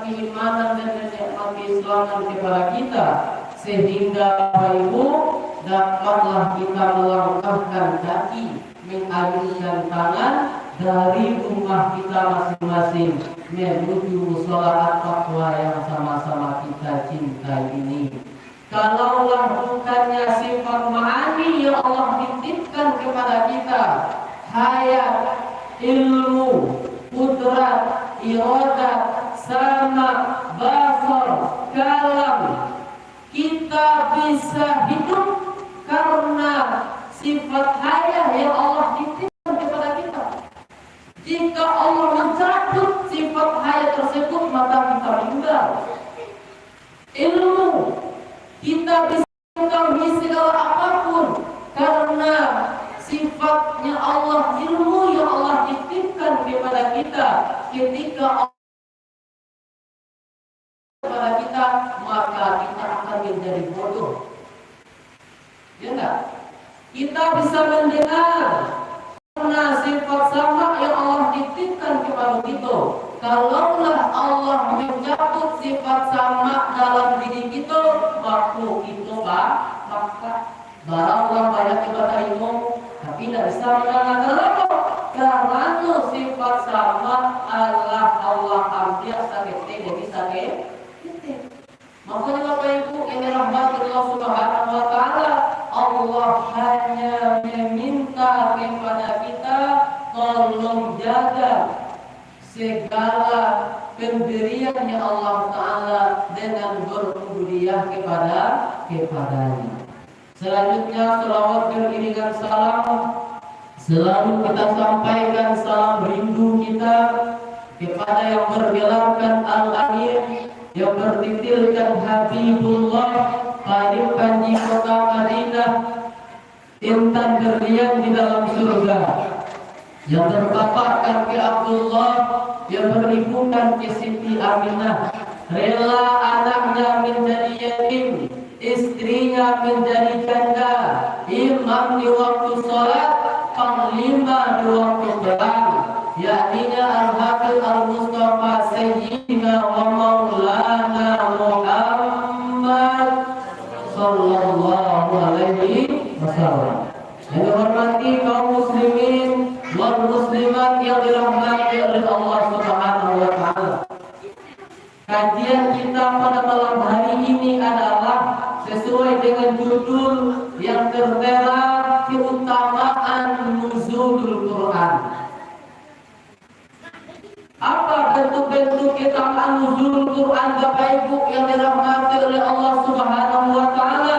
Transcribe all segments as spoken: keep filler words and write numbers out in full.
keimanan dan nikmat keislaman kepada kita, sehingga Bapak Ibu dapatlah kita melangkahkan kaki mengayunkan tangan dari rumah kita masing-masing menuju mushola at-taqwa yang sama-sama kita cintai ini. Kalaulah bukannya sifat ma'ani yang Allah titipkan kepada kita, hayat, ilmu, kudrat, iradat, sama, basar, kalam, kita bisa hidup karena sifat hayat yang Allah titipkan kepada kita. Jika Allah mencabut sifat hayat tersebut, maka kita meninggal. Ilmu, kita bisa mengetahui segala apapun karena sifatnya Allah, ilmu yang Allah titipkan kepada kita. Ketika kepada kita, maka kita akan menjadi bodoh. Ya enggak? Kita bisa mendengar karena sifat sama yang Allah titipkan kepada kita. Kalaulah Allah mencabut sifat sama dalam diri kita, maka kita ba-, maka Barang urang banyak jo batarimo, tapi indak bisa mandangakan lamo, karano sifat sama alah Allah ambiak saketek demi saketek. Makonyo, Bapak Ibu yang dirahmati Allah Subhanahu wa Ta'ala, Allah hanya meminta kepada kita, tolong jaga segala pemberian-Nya Allah Ta'ala dengan berubudiyah kepada, kepada-Nya. Selanjutnya, salawat beriringan salam. Selalu kita sampaikan salam rindu kita kepada yang bergelarkan Al-Amin, yang bertitilkan Habibullah, paling panji kota Madinah, intan berlian di dalam surga, yang berpapak kakek Abdullah, yang beribukan ke Siti Aminah, rela anaknya menjadi yatim, istrinya menjadi janda, imam di waktu sholat, panglima di waktu perang, yakninya Al-Habib Al-Mustafa Sayyidina wa Maulana Muhammad sallallahu alaihi wasallam. Yang dihormati kaum muslimin wal muslimat yang dirahmati oleh Allah Subhanahu wa Ta'ala. Kajian kita pada malam hari ini adalah sesuai dengan judul yang tertera, keutamaan Nuzulul Quran. Apa bentuk-bentuk keutamaan Nuzulul Quran, Bapak Ibu yang dirahmati oleh Allah Subhanahu wa Ta'ala?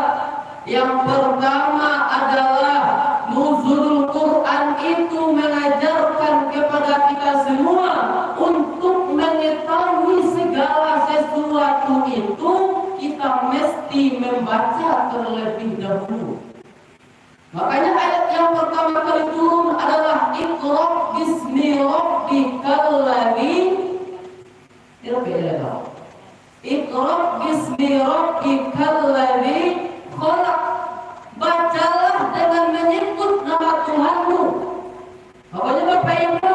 Yang pertama adalah Nuzulul Quran itu mengajarkan kepada kita semua untuk mengetahui segala sesuatu itu, kita mesti membaca terlebih dahulu. Makanya ayat yang pertama kali turun adalah Iqra bismi rabbikal ladzi, Iqra bismi rabbikal ladzi khalaq. Bacalah dengan menyebut nama Tuhanmu. Pokoknya Bapak Ibu,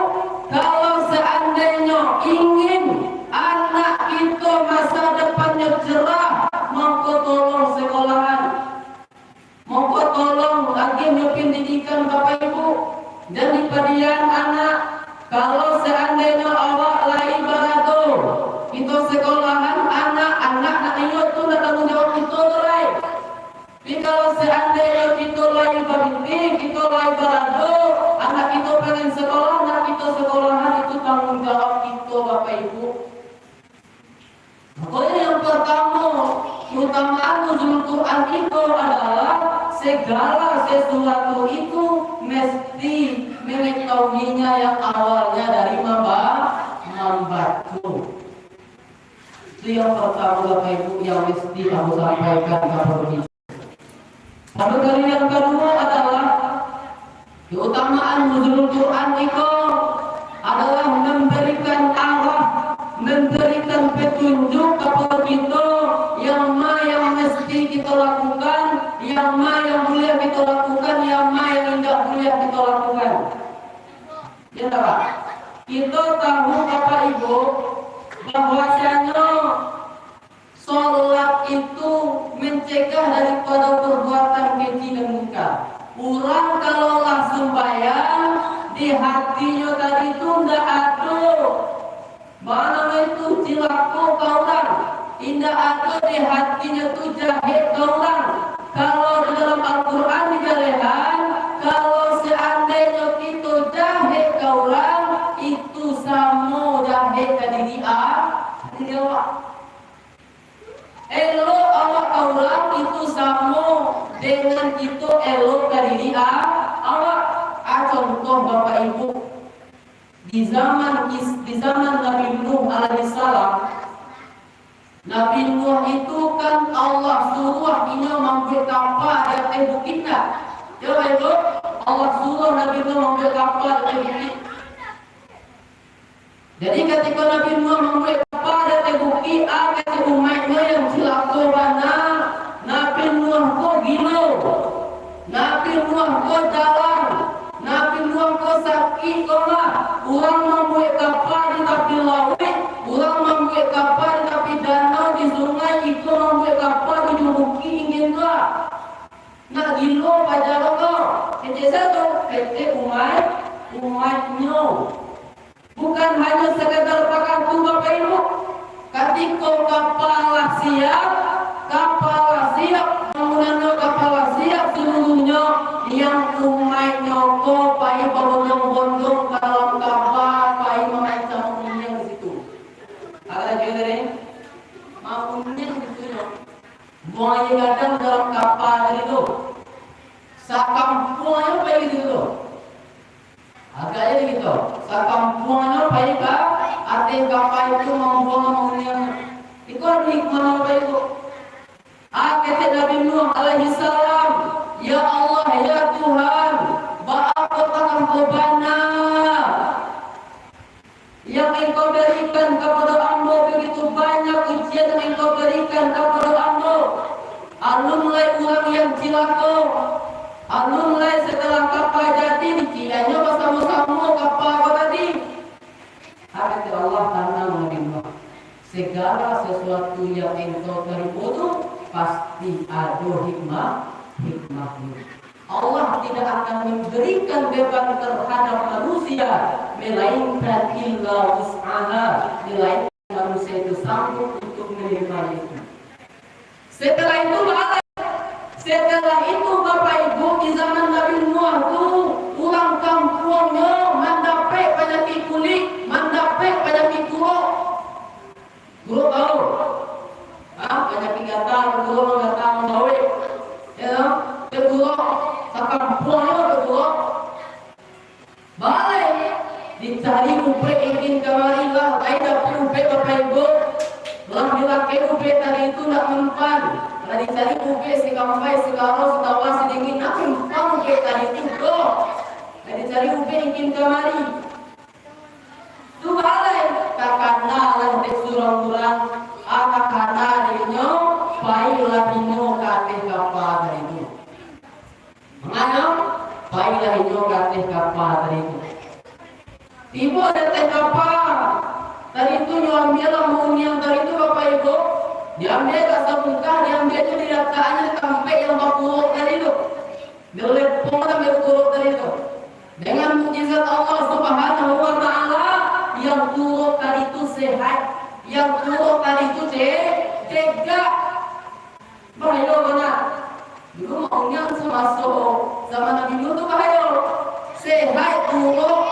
kalau seandainya ingin anak kita masa depannya cerah, maka tolong sekolahan. Moko tolong agiahnyo pendidikan Bapak Ibu, jan dipadiahan anak. Kalau seandainyo awak lai barado, kito sekolahan anak, anak nak iyo tu nak tanggung jawab kito tu lai. Tapi kalau seandainyo kito lai babini, kito lai barado, anak kito pengen sekolah, nak kito sekolahan, itu tanggung jawab kito Bapak Ibu. Pokoknya yang pertama, keutamaan Nuzul Quran itu adalah segala sesuatu itu mesti mengetahuinya yang awalnya dari mamba-, mambaco. Itu yang pertama, Bapak Ibu, yang mesti aku sampaikan kepada kita. Lalu dari yang kedua adalah keutamaan Nuzulul Quran itu adalah memberikan arah, memberikan petunjuk kepada kita yang ma yang mesti kita lakukan, yang ma yang boleh kita lakukan, yang ma yang indak boleh kita lakukan. Ya, Pak? Kita tahu, Bapak Ibu, bahwasanya Mano itu cilako ka urang, indak ado di hatinyo tu jahek ka urang. Kalau di dalam Al-Quran dijalehan, kalau seandainyo kito jahek ka urang, itu samo jahek ka diri a-, diri awak. Elok awak ka urang itu samo dengan kito elok ka diri a-, awak. A, contoh, Bapak Ibu, di zaman is-, di zaman Nabi Nuh alaihissalam, Nabi Nuh itu kan Allah suruah inyo mambuek kapa di ateh bukik, ndak? Yo, Bapak Ibu, Allah suruah Nabi Nuh mambuek kapa di ateh bukik. Jadi, katiko Nabi Nuh mambuek kapa di ateh bukik, a, kecek umaiknyo yang cilako bana, Nabi Nuh ko gilo, Nabi Nuh ko jalang, Nabi Nuh ko sakik ko mah. Urang mambuek kapa di tapi lauik, urang mambuek kapa di tapi danau, di sungai, iko mambuek kapa di ujung bukik, ingin tu a. Nak gilo paja ko, kecek sia tu, kecek umaik, umaiknyo. Bukan hanyo sakadar pakatu, Bapak Ibu. Katiko kapa lah siap, kapa lah siap, bangunannyo kapa lah siap saluruahnyo, yang umaiknyo ko pai babondong-bondong ka dalam kapa, pai mamancang uniang di situ. Ado lagi tadi? Mauniang di situ nyo. Buang aia gadang dalam kapa tadi tu. Sakampuang ajo pai di situ tu. Agak ajo di situ. Sakampuang ajo pai ka ateh kapa itu mambuang mauniang. Iko ado hikmah apo iko? A, kecek Nabi Nuh alaihissalam, "Ya Allah, ya Tuhan, baa kok takah ko bana?" Yang Engkau berikan kapado ambo, begitu banyak ujian yang Engkau berikan kapado ambo. Alun lai urang yang cilako, alun lai setelah kapa jadi, dikirannyo basamo-samo kapa ko tadi. Kata Allah, "Tanang, Nabi Nuh. Segala sesuatu yang engkau terima tu pasti ado hikmah, hikmahnyo." Allah tidak akan memberikan beban terhadap manusia, melainkan illa wus'aha, melainkan manusia itu sanggup untuk menerima itu. Setelah itu, Bapak, setelah itu, Bapak Ibu, di zaman Nabi Nuh tu, urang kampuangnyo mandapek panyakik kulik, mandapek panyakik kurok. Kurok tahu? Ah, panyakik gatal, kurok gatal, bawek. Ya, kurok, sakampuangnyo kurok. Balai, dicari ubek ingkin kamari lah, lai dapek ubek Bapak Ibu. Lah dilakek ubek tadi tu ndak mempan. Lah dicari ubek sikampai, sigaro, sitawa, sidingin, ndak mempan ubek tadi tu, bro. Lah dicari ubek ingkin kamari. Tu balai, takana lah dek surang urang, ah, takana dek inyo, pailah inyo ka ateh kapa tadi tu. Mangano? Pailah inyo ka ateh kapa tadi tu. Tibo di ateh kapa tadi tu, nyo ambialah mauniang tadi tu, Bapak Ibu. Diambiak agak sabungkah, diambiaknyo dilatakannyo di tampek yang bakurok tadi tu. Dilepong tampek bakurok tadi tu. Dengan mukjizat Allah Subhanahu wa Ta'ala, yang kurok tadi tu sehat, yang kurok tadi tu ce-, cegak. Bahayo bana. Dulu mauniang samaso zaman Nabi Nuh tu bahayo. Sehat kurok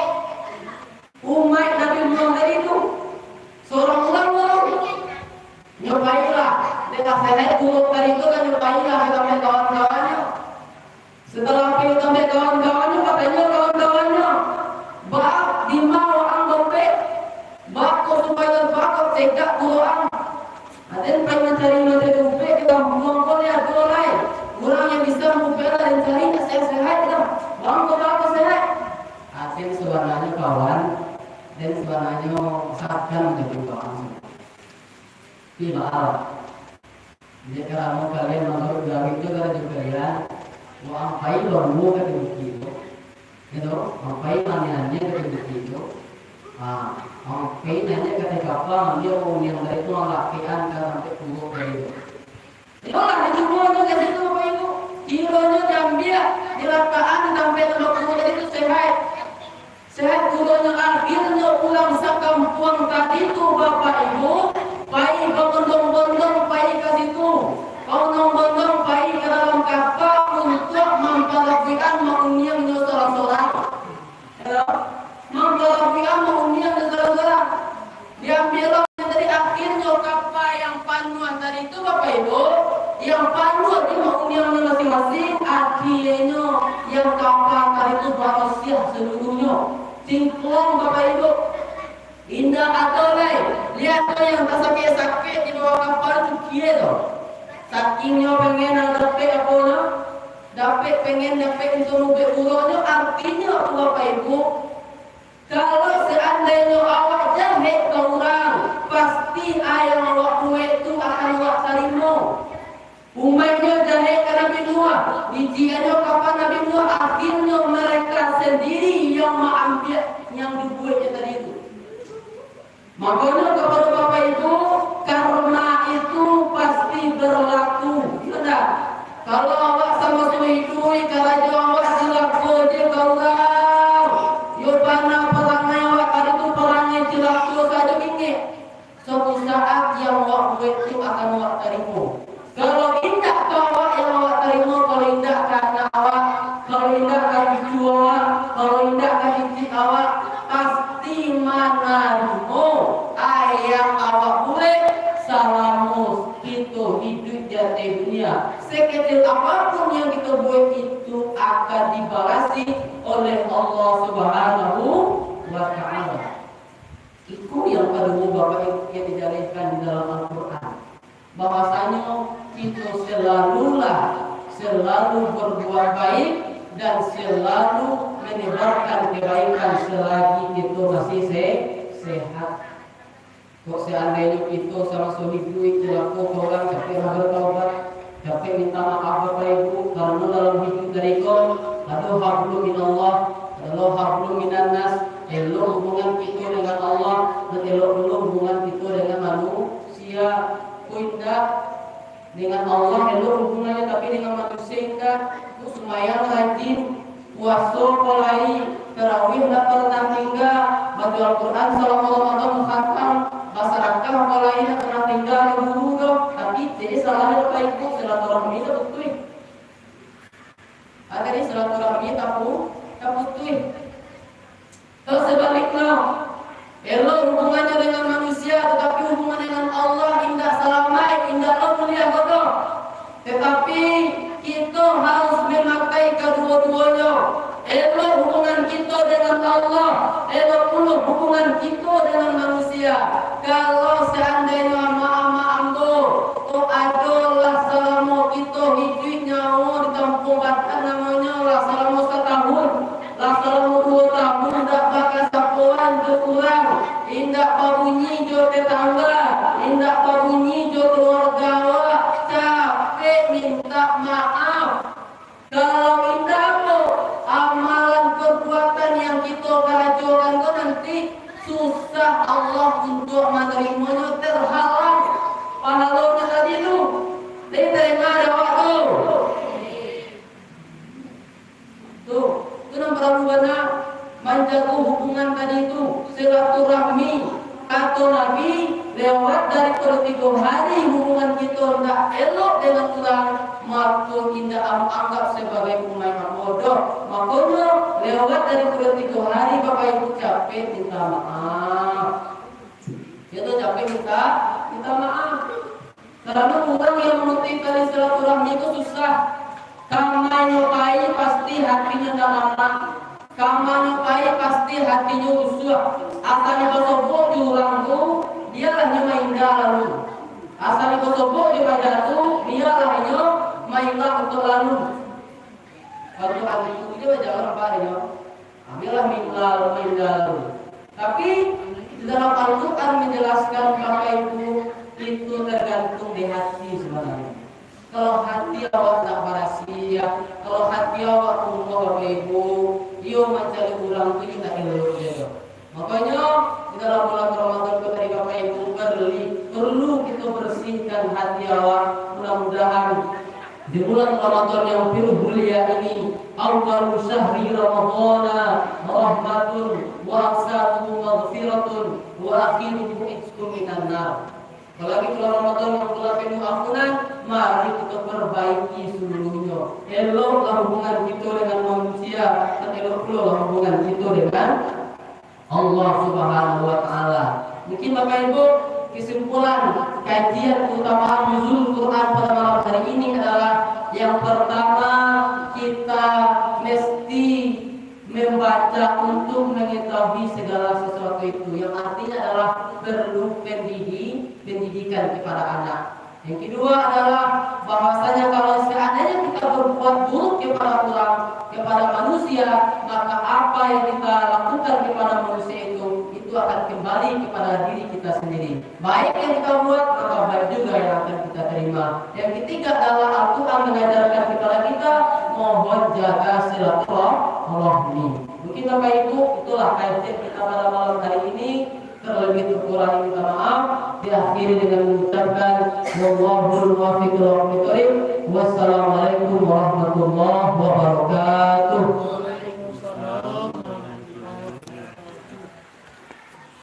umaik Nabi Nuh tadi tu. Surang urang tu. Nyo pailah. Dek lah sehat kurok tadi tu kan, nyo pailah ka tampek kawan-kawannyo. Setelah pai tampek kawan-kawannyo, katanyo kawan-kawannyo, "Baa, dima waang baubek? Baa kok supayo baa kok cegak kurok ang?" Aden pai mancari-mancari ubek di kampuang ko lai ado lai. Urang yang bisa maubek lah den cari, sehat-sehat lah. Bang ko baa kok sehat? Aden sabananyo kawan, den sabananyo sagan manjadi kawan. Tapi baa. Dek karano kalian manggaruik-garuik jo karajo kalian, waang pai lah dulu ka ateh bukik tu. Yo, waang pai nanya-nanya ka ateh bukik tu. Ha, waang pai nanya ka ateh kapa, ambiak mauniang tadi tu, waang lakekan ka tampek kurok tadi tu. Iyolah, dicubo nyo ka situ, Bapak Ibu. Kironyo diambiak, dilatakan di tampek kurok tadi tu sehat. Sehat gulonyo, akhirnyo urang sakampuang tadi tu, Bapak Ibu, pai babondong-bondong pai ka situ, babondong-bondong pai ka dalam kapa untuak mamparabuikan mauniangnyo sorang-sorang. Yo, mamparabuikan mauniangnyo sorang-sorang. Diambiak lo dari akhirnyo kapa yang panuah tadi tu, Bapak Ibu, yang panuah di mauniangnyo masing-masing, akhirnyo yang kapa tadi tu barasiah saluruhnyo. Singkuang, Bapak Ibu. Indak ado lai. Liek tu yang tasakik-sakik di bawah kapa tu, kie tu. Sakingnyo pengen dapek apo nyo, dapek, pengen dapek untuak mubek uronyo, artinyo tu, Bapak Ibu, kalau seandainyo awak jahek ka urang, pasti a yang awak buek tu akan awak tarimo. Umaiknyo jahek ka Nabi Nuh, dijiaknyo kapa Nabi Nuh, akhirnyo mereka sendiri yang maambiak yang dibueknyo tadi tu. Makonyo kapado Bapak Ibu, karma itu pasti berlaku, iyo ndak? Kalau awak samaso iduik, karajo awak cilako je ka urang, yo bana parangai awak tadi tu, parangai cilako sajo, ingek, suatu saat yang awak buek tu akan awak tarimo. Kalau indak ka awak yang awak tarimo, kalau indak ka anak awak, kalau indak ka cucu awak, kalau indak ka cicit awak, pasti manarimo a yang awak buek salamo kito hiduik di ateh dunia. Sekecil apapun yang kito buek, itu akan dibalasi oleh Allah Subhanahu wa Ta'ala. Iko yang kaduo, Bapak Ibu, yang dijalehkan di dalam Al-Quran, bahwasanyo kito selalulah, selalu berbuat baik dan selalu menyebarkan kebaikan selagi kito masih se-, sehat. Kok seandainyo kito samaso hiduik cilako ka urang, capeklah bertaubat, capek minta maaf Bapak Ibu, karano dalam hiduik tadi ko ado hablum minallah, ado hablum minannas, elok hubungan kito dengan Allah, dan elok pulo hubungan kito dengan manusia. Ko indak, dengan Allah elok hubungannyo, tapi dengan manusia indak. Ko sumbayang rajin, puaso ko lai, tarawih ndak parnah tingga, baco Al-Quran salamo Ramadan khatam, basadakah ko lai ndak parnah tingga di guru doh, tapi jadi salahnyo Bapak Ibu, silaturahmi taputuih. Ah, jadi silaturahmi tapu-, taputuih. Atau sabaliknyo, elok hubungannyo dengan manusia, tatapi hubungan dengan Allah indak salamaik, indak lo mulia ko doh. Tatapi, kito harus mamakai kaduo-duonyo. Elok hubungan kito dengan Allah, elok pulo hubungan kito dengan manusia. Kalau seandainyo amak-amak ambo, ko ado lah salamo kito hiduik nyawo di kampuang Batak, namonyo lah salamo satahun, lah salamo duo tahun indak bakasapoan jo urang, indak babunyi jo tetangga, indak babunyi jo kaluarga awak, capek mintak maaf. Kalau indak, amalan perbuatan yang kito karajokan tu nanti susah Allah untuak manarimonyo, terhalang pahalonyo tadi tu. Diterima dek awak tu? Tu, tu nan paralu bana manjago hubungan tadi tu, silaturahmi. Kato Nabi, lewat daripado tigo hari hubungan kito ndak elok dengan urang, mako indak am-, anggap sabagai umaik ambo doh. Makonyo, lewat daripado tigo hari, Bapak Ibu, capek minta maaf. Iyo tu, capek minta, minta maaf. Karano urang yang mamutuih tali silaturahmi tu susah. Kamanyo pai, pasti hatinyo ndak lamak. Kamanyo pai, pasti hatinyo rusuah. Asa dibasobok jo urang tu, bialah nyo maindah lalu. Asa dibasobok jo paja tu, bialah nyo maindah untuak lalu. Kalau hantu tu, jangan nampak dek nyo. Ambiaklah minggal, minggal. Tapi, di dalam Al-Quran menjelaskan, Bapak Ibu, itu tergantung di hati sebenarnya. Kalau hati awak nak barasiah, kalau hati awak kumuh, Bapak Ibu, iyo mancari urang tu indak elok juo. Makonyo, di dalam bulan Ramadan ko tadi, Bapak Ibu, perli-, perlu kito bersihkan hati awak. Mudah-mudahan di bulan Ramadan yang penuh mulia ini, Awwalu syahri Ramadhana rahmatun, wa awsatuhu maghfiratun, wa akhiruhu itqun minan nar. Apalagi bulan Ramadan yang bulan penuh ampunan, mari kita perbaiki seluruhnya. Eloklah hubungan kita dengan manusia, dan elok pula lah hubungan kita dengan Allah Subhanahu wa Ta'ala. Mungkin Bapak Ibu, kesimpulan kajian keutamaan Nuzul Quran pada malam hari ini adalah, yang pertama, kita mesti membaca untuk mengetahui segala sesuatu itu, yang artinya adalah perlu pendidi-, pendidikan kepada anak. Yang kedua adalah bahwasanya kalau seandainya kita berbuat buruk kepada orang, kepada manusia, maka apa yang kita lakukan kepada manusia itu, itu akan kembali kepada diri kita sendiri. Baik yang kita buat, maka baik juga yang akan kita terima. Yang ketiga adalah Al-Quran mengajarkan kepada kita, mohon jaga silaturahmi. Mungkin Bapak Ibu, itulah kajian kita pada malam hari ini. Terlebih terkurang minta maaf. Diakhiri dengan mengucapkan, wallahul muwaffiq ila aqwamit thariq. Wassalamualaikum warahmatullahi wabarakatuh.